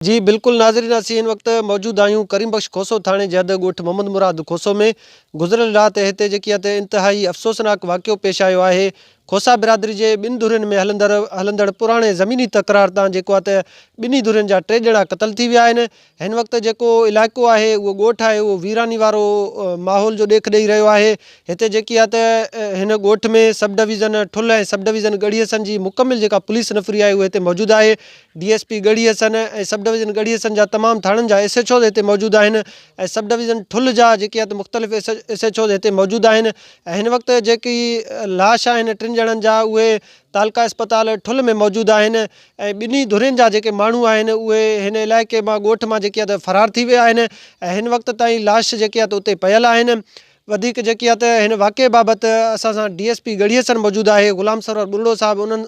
جي بلڪل ناظرين اسين هن وقت موجود آهيون ڪريم بخش کوسو ٿاڻي جي حد ڳوٺ محمد مراد کوسو ۾ گذريل رات هتي جيڪي هتي انتهائي افسوسناڪ واقعو پيش آيو آهي کوسا برادري جي ٻن ڌرين ۾ هلندڙ هلندڙ پراڻي زميني تڪرار تان جيڪو آهي ته ٻنهي ڌرين جا ٽي ڄڻا قتل ٿي ويا آهن هن وقت جيڪو علائقو آهي اهو ڳوٺ آهي اهو ويراني وارو ماحول جو ڏيک ڏئي رهيو آهي هتي جيڪي آهي ته هن ڳوٺ ۾ sub division Thul ۽ sub division Garhi Hassan جي مڪمل جيڪا پوليس نفري آهي اهو هتي موجود آهي D S P Garhi Hassan ۽ sub division Garhi Hassan جا تمام ٿاڻن جا ايس ايڇ اوز هتي موجود آهن ۽ سب ڊويزن ٺل جا جيڪي آهي مختلف ايس ايڇ اوز هتي موجود آهن ۽ هن وقت جيڪي لاش آهن ٽن ڄڻن جا اهي تعلقه اسپتال ٺل ۾ موجود آهن ۽ ٻنهي ڌرين جا جيڪي ماڻهو آهن اهي هن علائقي مان ڳوٺ مان جيڪي آهي فرار ٿي ويا آهن ۽ هن وقت تائين لاش جيڪي آهي اتي پيل آهن وڌيڪ جيڪي آهي ته هن واقعي بابت اسان سان D S P Garhi Hassan موجود آهي غلام سرور ٻرڙو صاحب انهن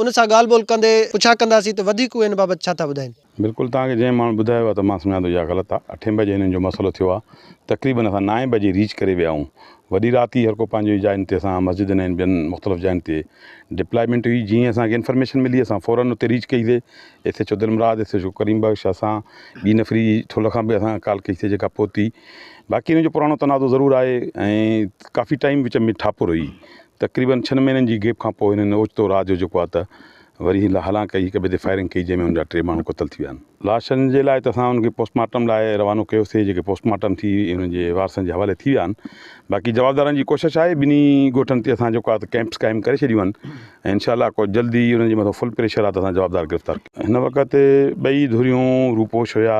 ان سان ڳالهه ٻولهه ڪندي پڇا ڪنداسين ته وڌيڪ اهي ان بابت ڇا ٿا ٻڌائين. بلڪل توهان کي جنهن ماڻهو ٻڌايو آهي ته مان سمجهان ٿو اها غلط آهي اٺين بجي هنن جو مسئلو ٿيو آهي تقريبن اسان نائين بجي ريچ ڪري ويا آهيون وڏي رات ئي هر ڪو پنهنجي جاين تي اسان مسجدن ۽ ٻين مختلف جاين تي ڊپلائمينٽ هئي جيئن اسان کي انفارميشن ملي اسان فورن اتي ريچ ڪئي سي S H O Dilmurad S H O Karim Bakhsh اسان ٻي نفري ٺل کان به اسان ڪال ڪئي سي جيڪا پهتي باقي هن جو پراڻو تنازعو ضرور آهي ۽ ڪافي ٽائيم وچ ۾ ٺاپر هئي تقريبن ڇهن مهينن جي گيپ کان پوء هنن اوچتو رات جو جيڪو آهي ته وري هلان ڪئي هڪ ٻئي تي فائرنگ ڪئي جنهن ۾ هن جا ٽي ماڻهو قتل ٿي ويا آهن. لاشن جي لاء ته اسان انهن کي پوسٽ مارٽم لاء روانو ڪيوسي جيڪي پوسٽ مارٽم ٿي انهن جي وارثن جي حوالي ٿي ويا آهن باقي جوابدارن جي ڪوشش آهي ٻنهي ڳوٺن تي اسان جيڪو آهي ته ڪئمپس قائم ڪري ڇڏيون آهن ۽ انشاء الله ڪو جلدي انهن جي مٿان فل پريشر آهي ته اسان جوابدار گرفتار هن وقت ٻئي ڌريون روپوش هيا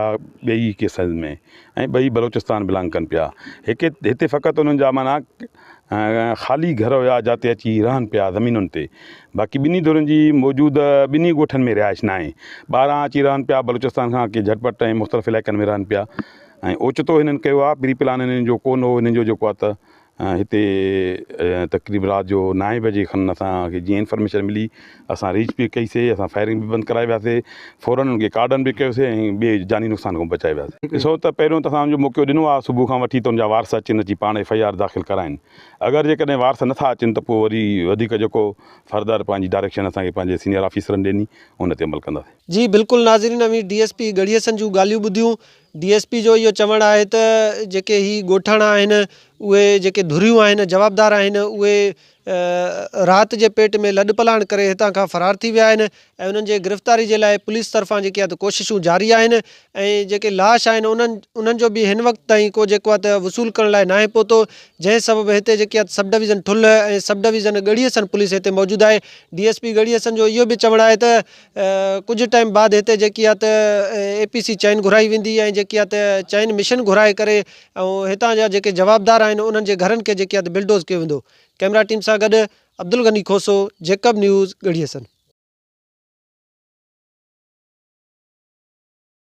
ٻئي ڪيسز ۾ ۽ ٻئي بلوچستان بلانگ ڪن پيا. هڪ هتي فقط انهن جا معنيٰ خالي گهر هيا جاتي اچي رهن پيا زمينن تي. باقي ٻنهي ڌرين جي موجوده ٻنهي ڳوٺن ۾ رهائش ناهي. ٻاهران اچي رهن پيا بلوچستان کان ڪي جهٽپٽ ۽ مختلف علائقن ۾ رهن پيا ۽ اوچتو هنن ڪيو آهي پري پلان هنن جو ڪونه هو هنن جو جيڪو آهي ته هتي تقريب رات جو نائين بجي کن اسان کي جيئن انفارميشن ملي اسان ريچ به ڪئي سي اسان فائرنگ به بند ڪرائي وياسي فورن ان کي ڪارڊن به ڪيوسي ۽ ٻئي جاني نقصان کان بچائي وياسي ڏسو ته پهريون ته اسان ان جو موقعو ڏنو آهي صبح کان وٺي ته ان جا وارث اچن اچي پاڻ ايف I R داخل ڪرائين اگر جيڪڏهن وارث نٿا اچن ته پوء وري وڌيڪ جيڪو فردر پنهنجي ڊائريڪشن اسان کي پنهنجي سينئر آفيسرن ڏني ان تي عمل ڪنداسي. جي بلڪل ناظرين اوهين ڊي ايس پي ڳڙهي حسن جون ڳالهيون ٻڌيون ڊي ايس پي جو اهو چوڻ آهي ته جيڪي هي ڳوٺاڻا آهن اهي جيڪي ڌريون آهن جوابدار آهن اهي رات جي پيٽ ۾ لڏ پلاڻ ڪري هتان کان فرار ٿي ويا آهن ۽ انهن جي گرفتاري جي لاء پوليس طرفان جيڪي آهي ڪوششون جاري آهن ۽ جيڪي لاش آهن انهن انهن جو به هن وقت تائين ڪو جيڪو آهي ته وصول ڪرڻ لاء ناهي پهتو جنهن سبب هتي جيڪي آهي sub division Thul ۽ sub division Garhi Hassan police هتي موجود آهي ڊي ايس پي ڳڙهي حسن جو اهو به چوڻ آهي ته ڪجهه ٽائيم بعد هتي جيڪي آ ته اي پي سي چين گهرائي ويندي ۽ جيڪي آ ته چين مشن گهرائي ڪري ۽ هتان جا جيڪي جوابدار آهن انهن جي گهرن کي جيڪي آ ته بلڊوز ڪيو ويندو ڪئميرا ٽيم سان گڏ عبدالغني کوسو جيڪب نيوز ڳڙهي حسن.